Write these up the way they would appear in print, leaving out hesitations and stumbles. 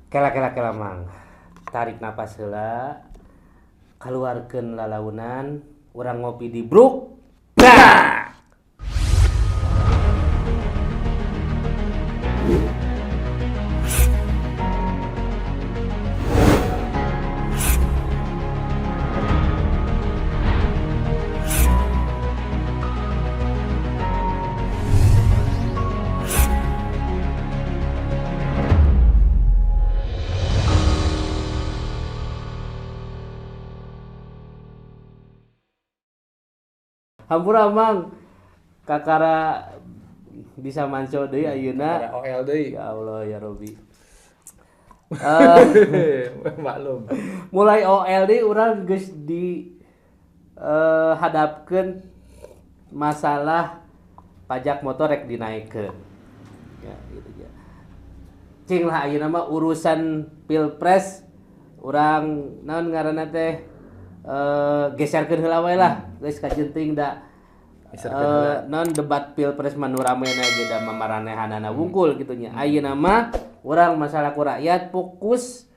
Kela kela kela Mang. Tarik napas heula. Kaluarkeun lalaunan, urang ngopi di Bruk. Bah! Hampura Mang, kakara bisa manco deui ayeuna. Kakara OL deui. Ya Allah ya Robi. Maklum. Mulai OL deui urang geus di hadapkeun masalah pajak motor rek dinaikkeun. Ya gitu ya. Cing lah ayeuna mah urusan pilpres urang naon ngaranna teh geserkeun heula we lah. Geus kajenting da non debat pilpres mah nu ramena ge da mamaranehanana wungkul kitu nya. Ayeuna mah urang masalah ku rakyat fokus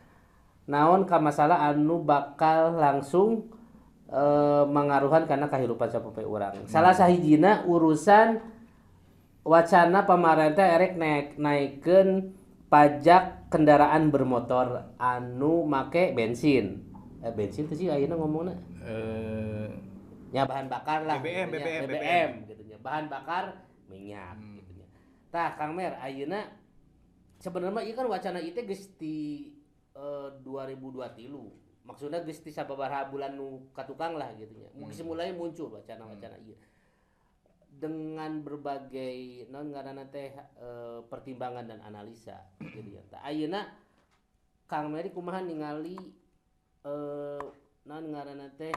naon ka masalah anu bakal langsung mangaruhan kana kahirupan sapopoe urang. Salah sahijina urusan wacana pamarentah erek naikkeun pajak kendaraan bermotor anu make bensin. Bensin teh sih ayeuna ngomongna. Ya bahan bakar lah, BBM, gitu nya. BBM, BBM, gitu nya. Bahan bakar minyak gitu nya. Tah Kang Mer ayeuna sebenarnya ieu kan wacana ieu teh geus di 2023. Maksudna geus ti sababaraha bulan nu katukang lah gitu nya. Geus mulai muncul wacana-wacana ieu. Dengan berbagai naon ngaranna teh pertimbangan dan analisa gitu ya. Tah ayeuna Kang Meri kumaha ningali naon ngaranna teh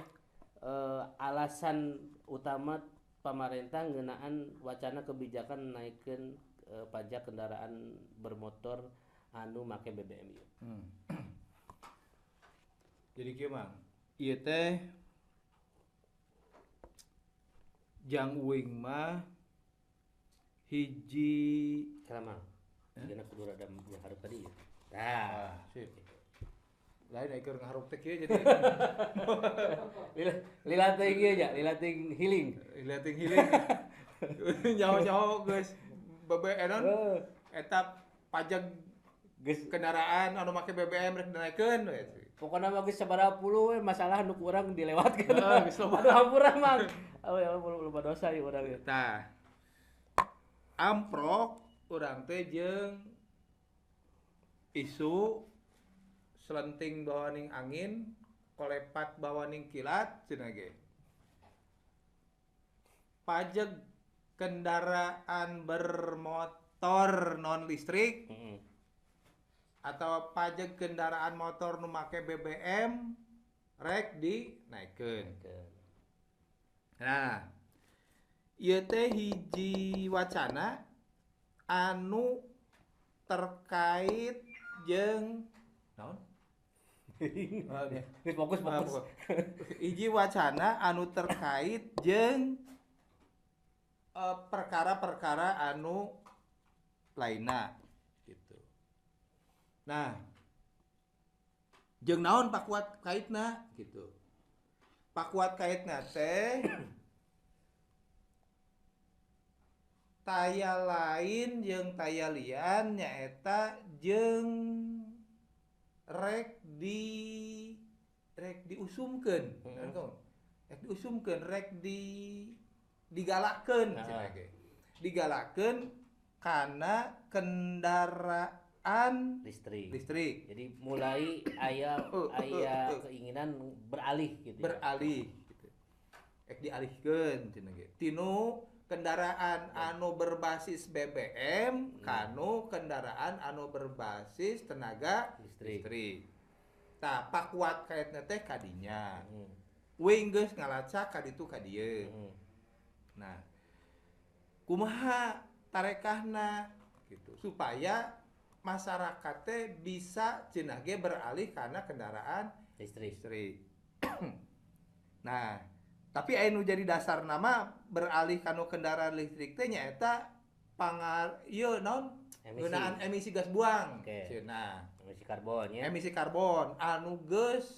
alasan utama pamarentah ngeunaan wacana kebijakan naikkeun pajak kendaraan bermotor anu make BBM ieu. Jadi kieu Mang, ieu teh jang uing mah hiji kela Mang. Dina kudu rada nyahareup tadi ya. Tah, sip. Lain aya keur ngaharup teh kieu jadi. Lila teuing ieu nya, lila teuing healing. Lila teuing healing. Nyaho-nyaho geus BBM non. Eta pajak geus kendaraan anu make BBM rek dinaikeun we. Pokona mah geus sabaraha puluh we masalah nu kurang dilewatkeun. Heeh, geus loba. Aduh hampura Mang. Oh ya Allah loba dosa ieu urang ieu. Tah. Amprok urang teh jeung isu selenting bawaning angin, kolepat bawaning kilat cenah ge. Pajak kendaraan bermotor non listrik atau pajak kendaraan motor nu make BBM rek dinaikeun. Nah, ieu teh hiji wacana anu terkait jeung naon? Geus fokus. Hiji wacana anu terkait jeung perkara-perkara anu lainna gitu. Nah, jeung naon pakuat kaitna gitu. Pakuat kaitna teh taya lain jeung taya lian nyaeta jeung rek diusumkeun. Rek diusumkeun, rek digalakkeun cenah ge. Digalakkeun kana kendaraan listrik. Jadi mulai aya keinginan beralih gitu. Beralih gitu. Rek dialihkeun cenah ge. Tinu kendaraan anu berbasis BBM kanu kendaraan anu berbasis tenaga listrik. Tah pakuat kaitna teh kadinya. Wing geus ngalacak ka ditu ka dieu. Nah, kumaha tarekahna gitu supaya masyarakat teh bisa cenah ge beralih kana kendaraan listrik. Nah, tapi aya nu jadi dasar nama beralih kanu kendaraan listrik teh nyaeta pangar ieu naon? Ngeunaan emisi gas buang. Cenah. Emisi karbon ya. Emisi karbon anu geus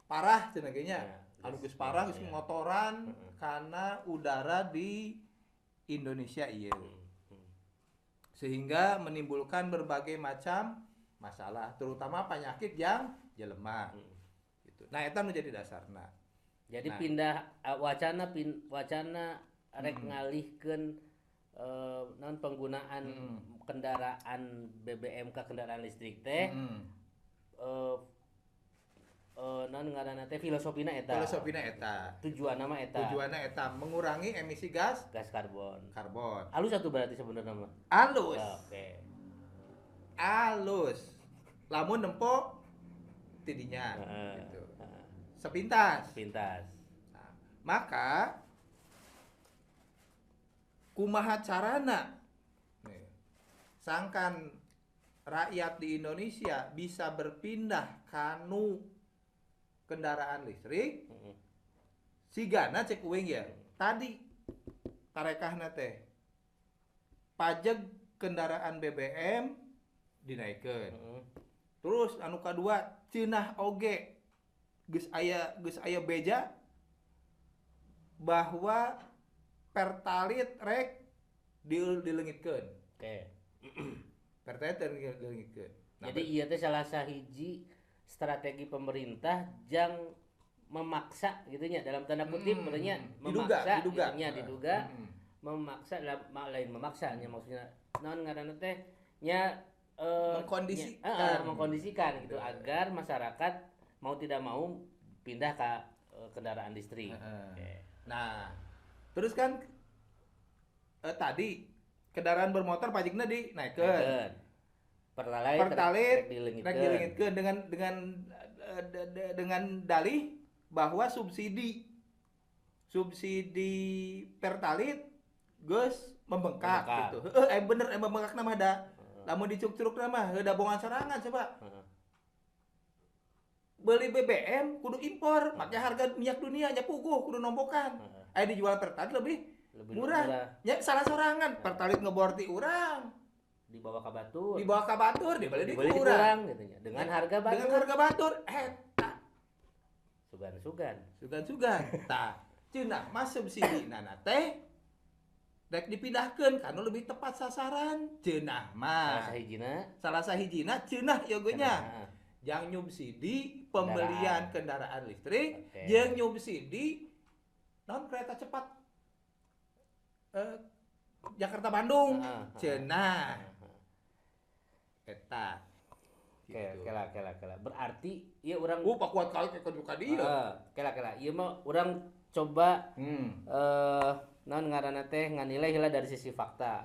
parah cenah ge nya. Ya, Anu geus parah geus ngotoran karena udara di Indonesia ieu. Sehingga menimbulkan berbagai macam masalah, terutama penyakit yang jelema. Gitu. Nah, eta nu jadi dasarna. Jadi Nah. pindah wacana rek ngalihkeun naon penggunaan kendaraan BBM ke kendaraan listrik teh naon ngaranna teh, filosofina eta. Filosofina eta. Tujuanna mah eta. Tujuanna eta mengurangi emisi gas gas karbon. Karbon. Alus atuh berarti sebenarnya mah. Alus. Oke. Alus. Lamun nempo tidinya gitu. Sepintas. Sepintas. Nah, maka kumaha carana nih, sangkan rakyat di Indonesia bisa berpindah kanu kendaraan listrik, sigana cek uing ya tadi tarekahna teh pajak kendaraan BBM dinaikkeun. Terus anu kadua, cenah oge geus aya beja bahwa Pertalite rek dileungitkeun. Pertalite rek dileungitkeun. Nah, Jadi ieu teh salah sahiji strategi pemerintah jang memaksa gitu nya, dalam tanda kutip berarti Diduga, memaksa diduga. gitu nya, diduga memaksa dalam lain memaksa nya, maksudnya naon ngaranna teh nya, Mengkondisikan. nya, mengkondisikan gitu agar masyarakat mau tidak mau pindah ke kendaraan listrik. Oke. Nah, terus kan tadi kendaraan bermotor pajaknya dinaikkeun. Naikkeun. Pertalite Pertalite rek dileungitkeun. Rek dileungitkeun dengan dalih bahwa subsidi subsidi Pertalite geus membengkak, Membengkak. gitu. Heeh, bener membengkak mah da. Lamun dicuk-curuk mah heuh da bongan sorangan coba. Beli BBM kudu impor, make harga minyak dunia nya puguh kudu nombokan. Aya dijual Pertalite lebih Lebih murah. murah. Nya salah sorangan, Pertalite ngebor ti urang, Dibawa ke batur. Dibawa ka batur, dibeli di Dibeli di urang. kurang gitu nya. Dengan harga batur. Dengan harga batur, eta Sugan-sugan. Sugan-sugan. Tah, cenah mah subsidi nana teh rek dipindahkeun kanu lebih tepat sasaran cenah mah. Salah sahijina. Salah sahijina cenah ieu ge nya. Cenah. Jang nyubsidi pembelian kendaraan listrik, jeung nyubsidi non kereta cepat Jakarta Bandung cenah eta. Oke, Gitu. kela kela kela. Berarti ieu urang Pakuat kali ke ka dieu. Heeh, kela kela. Ieu mah urang coba naon ngaranna teh nganilai heula dari sisi fakta.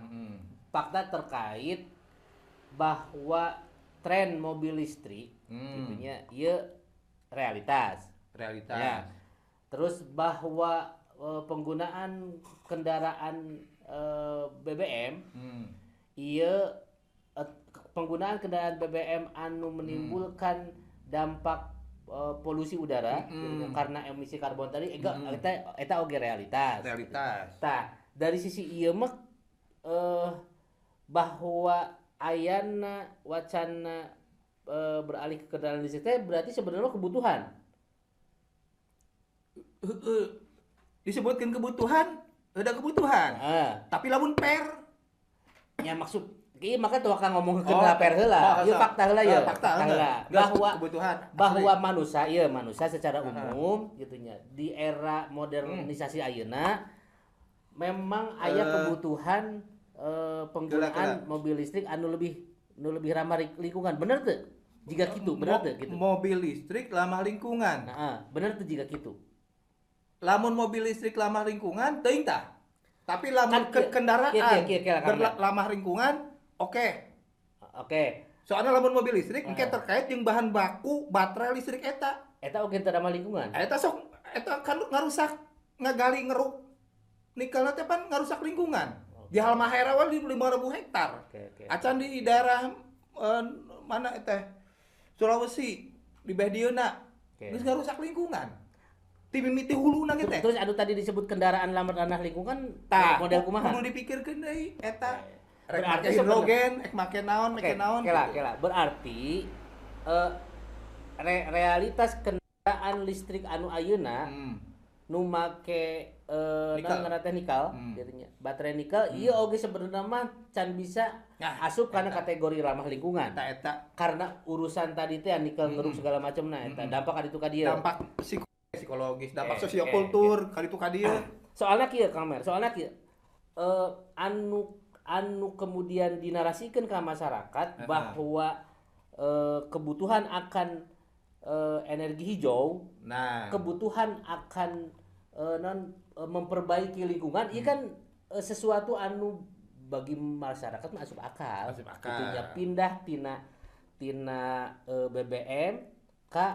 Fakta terkait bahwa tren mobil listrik gitu nya, ieu realitas. Realitas. Ya. Terus bahwa penggunaan kendaraan BBM ieu penggunaan kendaraan BBM anu menimbulkan dampak polusi udara gitu, karena emisi karbon tadi eta oge realitas. Realitas. Tah, dari sisi ieu mah bahwa ayana wacana beralih ke kendaraan listrik teh berarti sebenarnya kebutuhan. Heeh. Disebutkan kebutuhan, ada kebutuhan. Tapi lamun per Ya maksud ieu maka tuh akan ngomong ke Oh. per heula. Oh, Ieu sok. fakta heula ya. Oh, fakta heula. Geus, Bahwa kebutuhan. bahwa Asli. manusia ieu manusia secara umum gitu nya di era modernisasi ayeuna memang aya kebutuhan penggunaan Gela-gela. mobil listrik anu lebih ramah lingkungan. Bener tuh? Jika gitu, bener tuh gitu. Mobil listrik ramah lingkungan. Nah, bener tuh jika gitu. Lamun mobil listrik ramah lingkungan teuing tah. Tapi lamun Kan ke kendaraan kieu, kieu, kieu, kieu, ramah lingkungan, oke. Oke. Soalnya lamun mobil listrik engke terkait jeung bahan baku baterai listrik eta. Eta oge teu ramah lingkungan. Eta sok eta kan ngarusak, ngagali ngeruk nikelna teh pan ngarusak lingkungan. Di Halmahera we di 5.000 hektar. Oke. Acan di daerah mana teh, Sulawesi di beh dieuna. Geus ngarusak lingkungan. Ti mimiti huluna ge teh. Terus anu tadi disebut kendaraan ramah lingkungan Tah, model kumaha? Kudu dipikirkeun deui eta. Rek Berarti make hidrogen, rek make naon, make naon kela, gitu. Kela. Berarti realitas kendaraan listrik anu ayeuna nu make Nikel. naon ngaranna teh, nikel gitu nya. Baterai nikel ieu oge sebenarnya mah can bisa Nah, asup kana kategori ramah lingkungan. Eta eta. Karena urusan tadi teh nikel ngeruk segala macam, nah eta dampak ka ditu ka dieu. Dampak psikologis, dampak sosiokultur kali itu ka dieu. Soalnya kieu, Kang Mer, soalnya kieu. Anu anu kemudian dinarasikan ke masyarakat bahwa kebutuhan akan energi hijau, kebutuhan akan non memperbaiki lingkungan, ini kan sesuatu anu bagi masyarakat masuk akal. Masuk akal. Itunya pindah tina tina BBM ke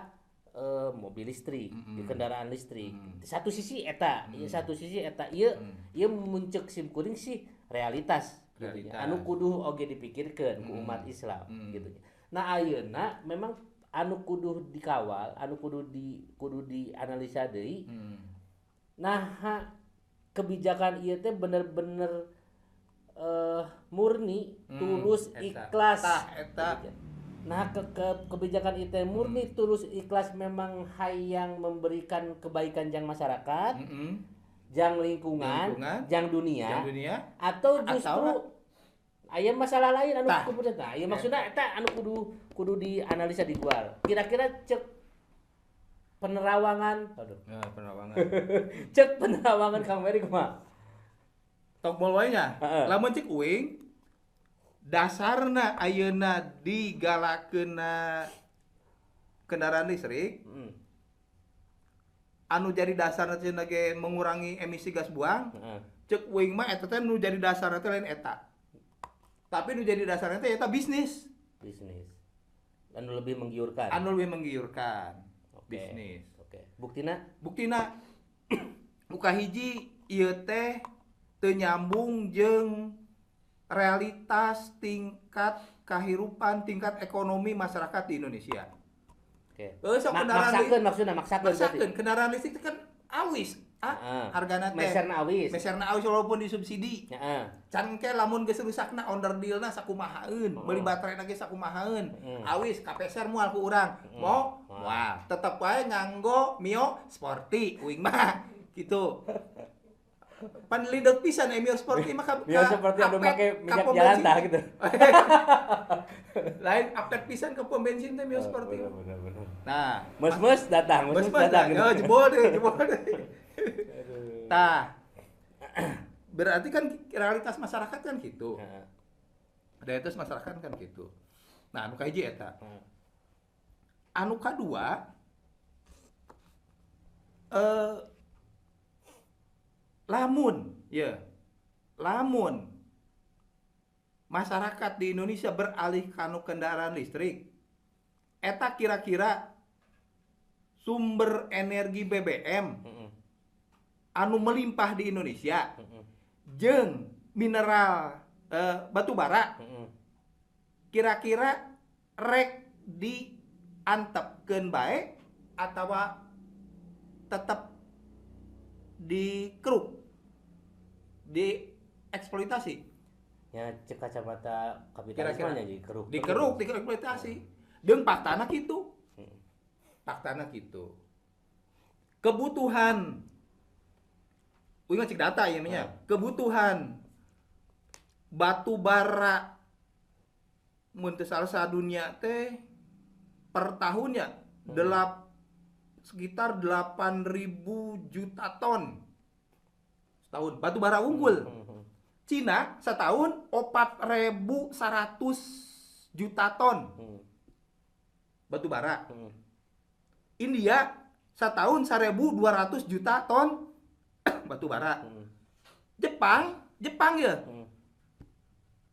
mobil listrik, di kendaraan listrik. Satu sisi eta, ieu satu sisi eta ieu ieu muncul sim kuring sih realitas gitu nya. Realitas. Anu kudu oge dipikirkeun ku umat Islam gitu nya. Nah, ayeuna memang anu kudu dikawal, anu kudu dianalisa deui. Nah, kebijakan ieu teh bener-bener murni, tulus, eta. ikhlas. Tah, eta. Nah, kebijakan itu murni, tulus, ikhlas memang hayang memberikan kebaikan jang masyarakat, jang lingkungan, lingkungan, jang dunia, jang dunia, atau justru atau aya masalah lain anu Tah. Kemudian nah, ya maksudnya eta anu kudu kudu dianalisa di luar. Kira-kira cek penerawangan, aduh, Ya, penerawangan. cek penerawangan Kang Meri kumaha? Tok bol wae nya. Heeh. Lamun cek uing dasarna ayeuna digalakeunna kendaraan listrik anu jadi dasarna cenah ge mengurangi emisi gas buang, cek uing mah eta teh nu jadi dasarna teh lain eta. Tapi nu jadi dasarna teh eta bisnis. Bisnis. Anu lebih menggiurkan. Anu lebih menggiurkan. Bisnis. Oke. Buktina? Buktina muka hiji ieu teh teu nyambung jeung realitas tingkat kahirupan, tingkat ekonomi masyarakat di Indonesia. Oke. Sok kendaraan maksakeun maksudna, maksakeun berarti. Maksakeun kendaraan listrik teh kan awis, ah, hargana teh. Meserna awis. Meserna awis walaupun disubsidi. Can ke lamun geus rusakna onderdilna sakumahaeun, meuli baterena ge sakumahaeun. Awis kapeser moal ku urang. Mo, moal. Tetep wae nganggo Mio Sporty uing mah gitu. Pan lideuk pisan Mio Sporty mah Mio Sporty anu apet make ka minyak pom jalan bensin. tah gitu. Lain apet pisan ke pom bensin teh Mio Sporty. Bener, bener, bener. Nah, Mus-mus datang, mus-mus mus-mus datang gitu. Oh, jebol deh, jebol deh. Tah. Berarti kan realitas masyarakat kan gitu. Realitas masyarakat kan gitu. Nah, anu kahiji eta. Anu kadua lamun ya, lamun masyarakat di Indonesia beralih kanu kendaraan listrik eta kira-kira sumber energi BBM anu melimpah di Indonesia jeung mineral batu bara kira-kira rek diantepkeun bae atawa tetep dikeruk, dieksploitasi? Ya cek kacamata kapitalisme Kira-kira. nya dikeruk. Dikeruk, dieksploitasi. Jeung faktana kitu. Faktana kitu. Kebutuhan uing mah cek data ieu mah nya. Kebutuhan batu bara mun teu salah sadunya teh per tahunnya sekitar 8.000 juta ton setahun batu bara unggul. Cina setahun 4.100 juta ton batu bara. India setahun 1.200 juta ton batu bara. Jepang, Jepang ya.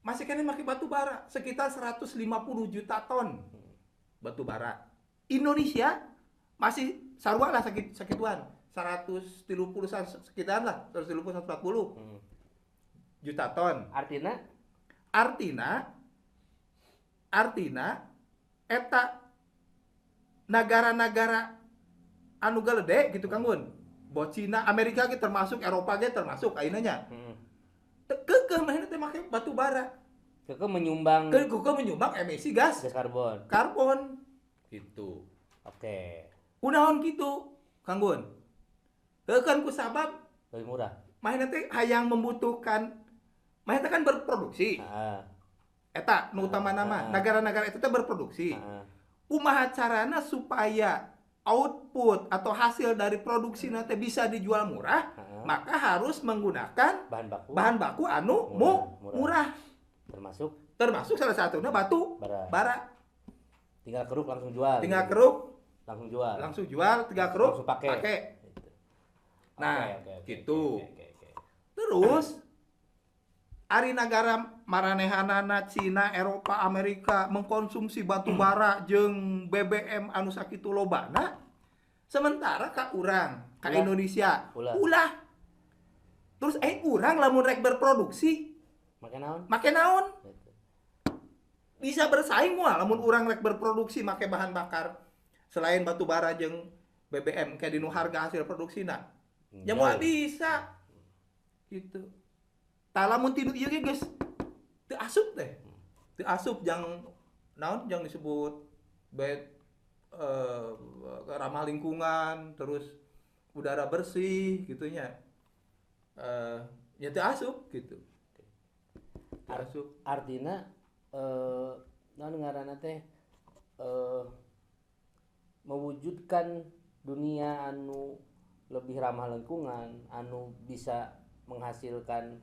Masih kena make batu bara sekitar 150 juta ton batu bara. Indonesia masih sarua lah sakituan 130 sekitaran lah, 130, 140 juta ton. Artinya? Artina eta negara-negara anu gede gitu Kang Gun. Bo Cina, Amerika ge termasuk, Eropa ge termasuk ayeuna nya. Teu keukeuh manehna teh make batu bara. Keukeuh menyumbang Keukeuh menyumbang emisi gas karbon. Karbon gitu. Oke. Kunaon kitu, Kang Gun? Heuh kan ku sabab lebih murah. Manehna teh hayang membutuhkan, manehna kan berproduksi. Heeh. Eta nu utamana mah, negara-negara itu teh berproduksi. Kumaha carana supaya output atau hasil dari produksi nanti bisa dijual murah, maka harus menggunakan bahan baku anu murah. Termasuk salah satunya batu bara. Tinggal keruk langsung jual. Tinggal keruk langsung jual. Tinggal keruk langsung pakai. Gitu. Nah, okay, gitu. Okay. Terus ari nagara maranehanana Cina, Eropa, Amerika mengkonsumsi batu bara jeung BBM anu sakitu lobana, sementara ka urang, ka Indonesia ulah. Terus urang lamun rek berproduksi make naon? Bisa bersaing moal lamun urang rek berproduksi make bahan bakar selain batu bara jeung BBM kayak dinu harga hasil produksina. Ya moal bisa. Gitu. Tah lamun tidur ieu ge geus teu asup teh. Teu asup jang naon jang disebut bed ramah lingkungan, terus udara bersih gitunya. Ya teu asup gitu. Teu asup. Artina naon ngaranna teh mewujudkan dunia anu lebih ramah lingkungan, anu bisa menghasilkan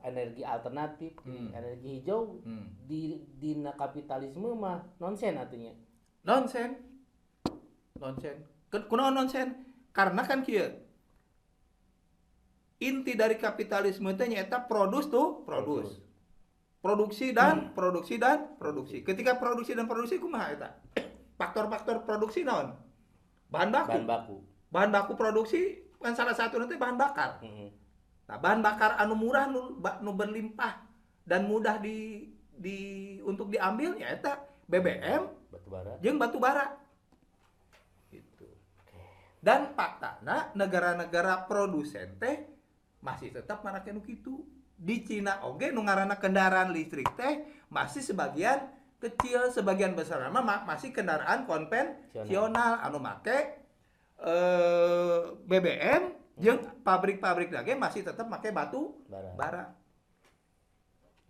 energi alternatif, energi hijau, di dina kapitalisme mah nonsen artinya. Nonsen. Kunaon nonsen? Karena kan kieu. Inti dari kapitalisme teh nyaeta produce. Produksi dan produksi dan produksi. Ketika produksi dan produksi kumaha eta? Faktor-faktor produksi naon? Bahan baku. Bahan baku produksi kan salah satu nanti bahan bakar. Nah, bahan bakar anu murah nu berlimpah dan mudah di untuk diambil ya eta BBM, batu bara. Jeung batu bara. Gitu. Dan faktana negara-negara produsen teh masih tetap marake nu kitu. Di Cina oge nu ngaranna kendaraan listrik teh masih sebagian kecil, sebagian besar mah masih kendaraan konvensional anu make BBM jeung pabrik-pabrik lagi masih tetap make batu bara.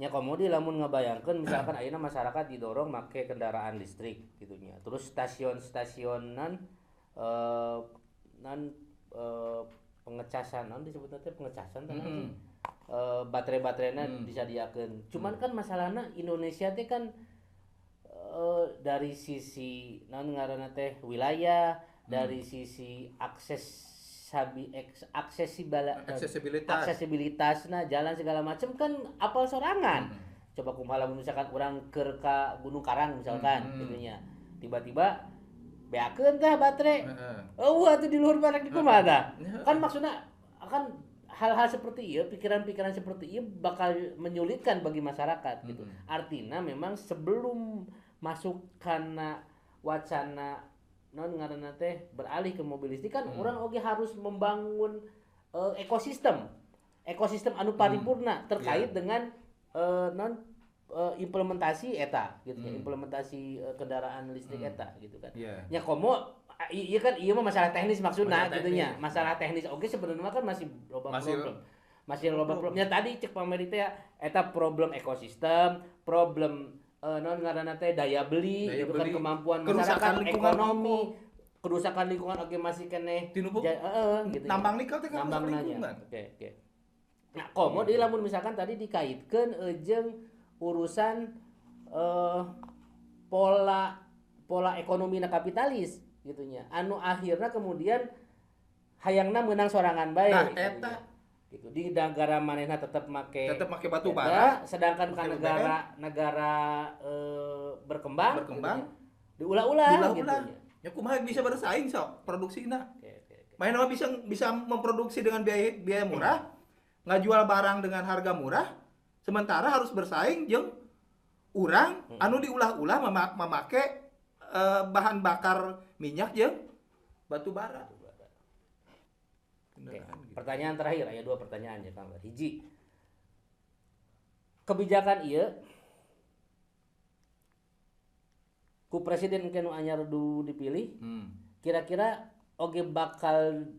Nya komodi lamun ngabayangkeun misalkan ayeuna masyarakat didorong make kendaraan listrik gitu nya. Terus stasiun-stasionan pengecasan naon disebutna teh pengecasan teh sih. Baterai-baterainya disadiakeun. Cuman kan masalahna Indonesia teh kan dari sisi naon ngaranna teh wilayah, dari sisi aksesibilitasna jalan segala macam kan apal sorangan. Coba kumaha lamun misalkan urang keur ka Gunung Karang misalkan gitunya. Tiba-tiba beakeun tah baterai. Eueuh atuh di luhur barek di kumaha tah? Kan maksudna kan hal-hal seperti ieu, pikiran-pikiran seperti ieu bakal menyulitkan bagi masyarakat gitu. Artinya memang sebelum masuk kana wacana non ngaranna teh beralih ke mobil listrik kan orang oge harus membangun ekosistem anu paripurna terkait dengan implementasi eta gitu ya, implementasi kendaraan listrik eta gitu kan. Ya komo iya kan iya mah masalah teknis maksudna gitu nya. Masalah teknis oge sebenarnya kan masih loba problem. Masih loba problemnya tadi cek pamerintah ya eta problem ekosistem, problem non ngaranna teh daya beli gitu kan, kemampuan masyarakat, ekonomi, kerusakan lingkungan oke masih keneh gitu. Nambang nikel teh kan lingkungan. Oke. Nah, komo deui lamun misalkan tadi dikaitkeun jeung urusan pola ekonomi na kapitalis gitunya. Anu akhirna kemudian hayangna meunang sorangan bae. Nah, eta gitu. Di negara manehna tetap make batu bara, sedangkan kan negara berkembang gitu, diulah-ulah gitu. Ya kumaha bisa bersaing sok produksina. Oke. Manehna bisa memproduksi dengan biaya murah, ngajual barang dengan harga murah, sementara harus bersaing jeung urang anu diulah-ulah memake bahan bakar minyak jeung batu bara. Oke. Pertanyaan terakhir, ada dua pertanyaan ya Kang. Hiji. Kebijakan ieu ku presiden engke nu anyar du dipilih, kira-kira oge bakal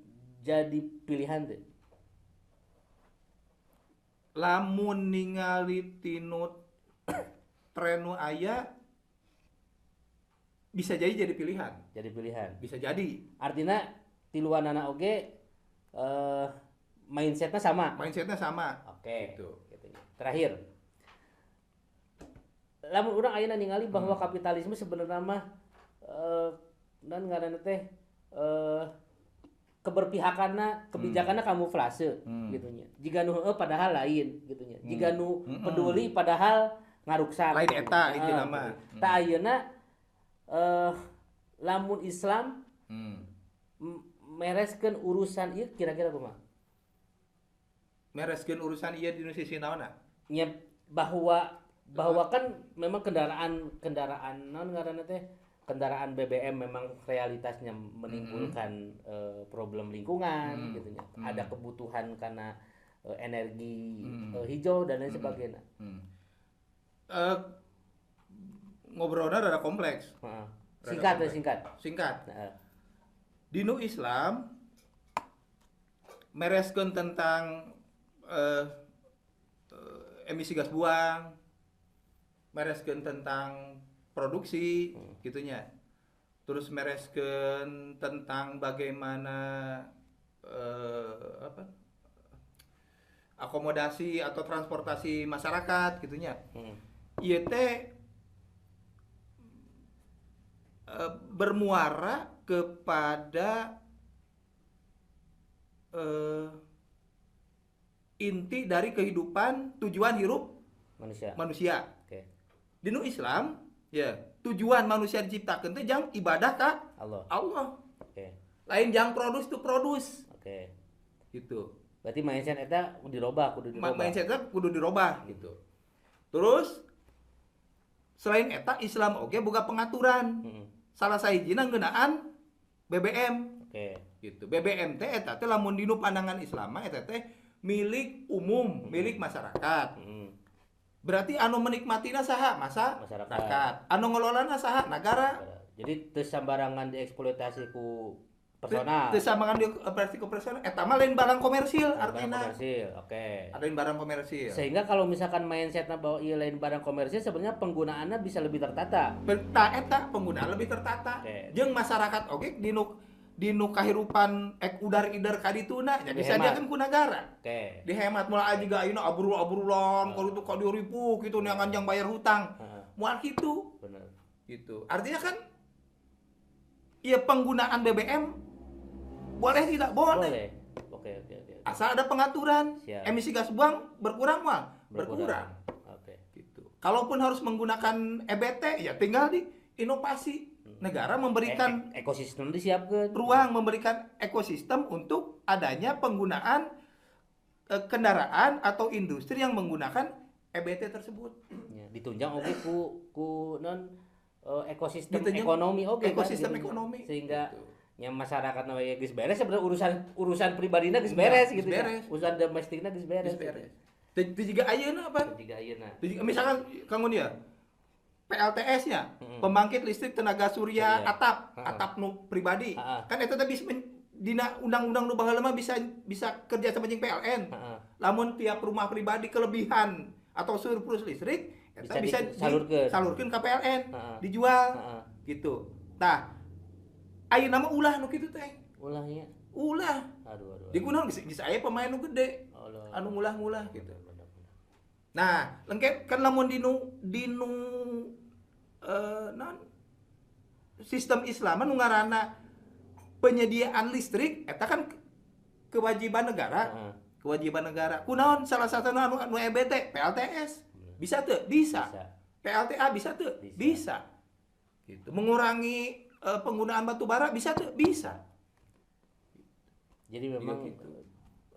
jadi pilihan teh? Lamun ningali tinu tren nu aya bisa jadi pilihan. Jadi pilihan. Bisa jadi. Artinya tiluanana oge mindsetnya sama. Mindsetnya sama. Oke. Gitu. Gitu. Terakhir. Lamun urang ayeuna ningali bahwa kapitalisme sebenarnya mah dan ngaranna teh keberpihakanna, kebijakanna kamuflase gitu nya. Jiga nu heueuh padahal lain gitu nya. Jiga nu peduli padahal ngaruksak. Lain eta intina mah. Tah ayeuna lamun Islam mereskeun urusan ieu kira-kira kumaha? Mereskeun urusan ieu di sisi naonna? Nya bahwa kan memang kendaraan naon ngaranna teh? Kendaraan BBM memang realitasnya menimbulkan problem lingkungan gitu nya. Ada kebutuhan karena energi hijau dan lain sebagainya. Ngobrolnya rada kompleks. Singkat ya, singkat. Singkat. Dinu Islam mereskeun tentang emisi gas buang, mereskeun tentang produksi gitunya. Terus mereskeun tentang bagaimana akomodasi atau transportasi masyarakat gitunya. Ieu teh bermuara kepada inti dari kehidupan, tujuan hirup manusia. Manusia. Oke. Dinu Islam, ya, tujuan manusia diciptakeun teh jang ibadah ka Allah. Allah. Oke. Lain jang produce tu produce. Oke. Gitu. Berarti mindset eta dirobah, kudu dirobah. Mindset eta kudu dirobah gitu. Terus selain eta Islam oge boga pengaturan. Salah sahijina ngeunaan BBM. Oke. Gitu. BBM teh eta teh lamun dinu pandangan Islam mah eta teh milik umum, milik masyarakat. Berarti anu menikmatina saha? Masyarakat. Anu ngelolana saha? Nagara. Jadi teu sambarangan dieksploitasi ku personal. Teu sambarangan dieksploitasi ku personal. Eta mah lain barang komersil artina. Barang komersil, oke. Lain barang komersil. Sehingga kalau misalkan mindsetnya bahwa ieu lain barang komersil, sebenarnya penggunaannya bisa lebih tertata. Eta penggunaan lebih tertata. Okay. Jeung masyarakat oge dinu kahirupan ek udar-ider ka dituna nya disadiakeun ku nagara. Oke. Dihemat moal juga ayeuna abrul-abrulan kalau itu ka dieu ripuh kitu neangan jang bayar hutang. Moal kitu. Bener. Gitu. Artinya kan ya penggunaan BBM boleh tidak boleh. Boleh. Oke. Asal ada pengaturan. Siap. Emisi gas buang berkurang moal? Berkurang. Oke. Gitu. Kalaupun harus menggunakan EBT ya tinggal di inovasi. Negara memberikan ekosistem disiapkan, ruang, memberikan ekosistem untuk adanya penggunaan kendaraan atau industri yang menggunakan EBT tersebut. Ya, ditunjang oge ku non ekosistem ditunjang ekonomi oge ekosistem kan, gitu. Ekonomi sehingga gitu. Ya masyarakat na we geus beres sebenarnya urusan pribadina geus beres gitu. Beres. Ya. Urusan domestikna geus beres. Geus beres. Teu jiga ayeuna apa? Teu jiga ayeuna. Misalkan Kang Unia PLTS-nya, pembangkit listrik tenaga surya atap, atap nu pribadi. Kan eta teh bisa dina undang-undang nu baheula mah bisa kerja sama jeung PLN. Lamun tiap rumah pribadi kelebihan atau surplus listrik, eta bisa disalurkeun ka PLN, dijual gitu. Tah, ayeuna mah ulah nu kitu teh. Ulahnya. Ulah. Aduh. Di kunaon geus aya pemain nu gede. Anu ngulah-ngulah gitu. Nah, lengkap kan lamun dinu non sistem Islam nu ngaranna penyediaan listrik eta kan kewajiban negara. Kewajiban negara. Kunaon salah satu anu EBT, PLTS. Bisa teu? Bisa. PLTA bisa teu? Bisa. Gitu. Mengurangi penggunaan batu bara bisa teu? Bisa. Jadi memang gitu.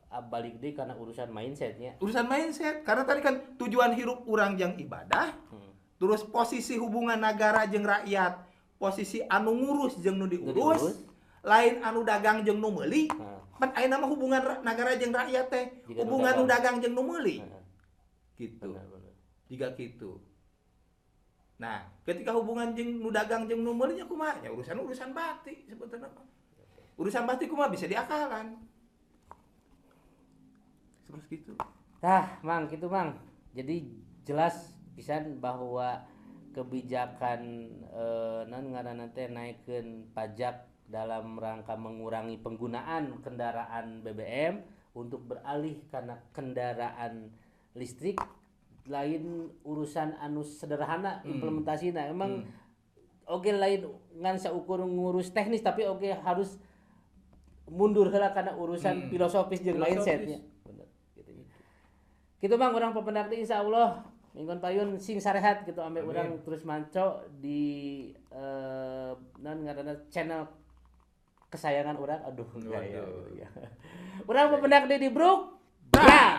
Balik deh karena urusan mindsetnya. Urusan mindset, karena tadi kan tujuan hirup urang jang ibadah, terus posisi hubungan negara jeung rakyat, posisi anu ngurus jeung nu diurus, lain anu dagang jeung nu meuli. Pan ayeuna mah hubungan negara jeung rakyat teh, hubungan nu dagang jeung nu meuli. Gitu. Benar. Jika gitu. Nah, ketika hubungan jeung nu dagang jeung nu meuli nya kumaha? Nya urusan urusan bati sebetulnya mah. Urusan bati kumaha bisa diakalan. Seperti gitu. Tah, Mang, gitu, Mang. Jadi jelas pisan bahwa kebijakan non ngaranna teh naikkeun pajak dalam rangka mengurangi penggunaan kendaraan BBM untuk beralih karena kendaraan listrik lain urusan anu sederhana implementasinya. Emang oge lain ngan saukur ngurus teknis, tapi oge harus mundur heula karena urusan filosofis jeung Filosofis. Mindsetnya. Bener gitu. Gitu, Bang, urang papendak deui, insyaallah minggon payun sing sarehat gitu ambe Amin. Urang terus manco di non ngaranna channel kesayangan urang, aduh gaya Waduh. gitu ya. Urang papendak deui di Bruk. Bra.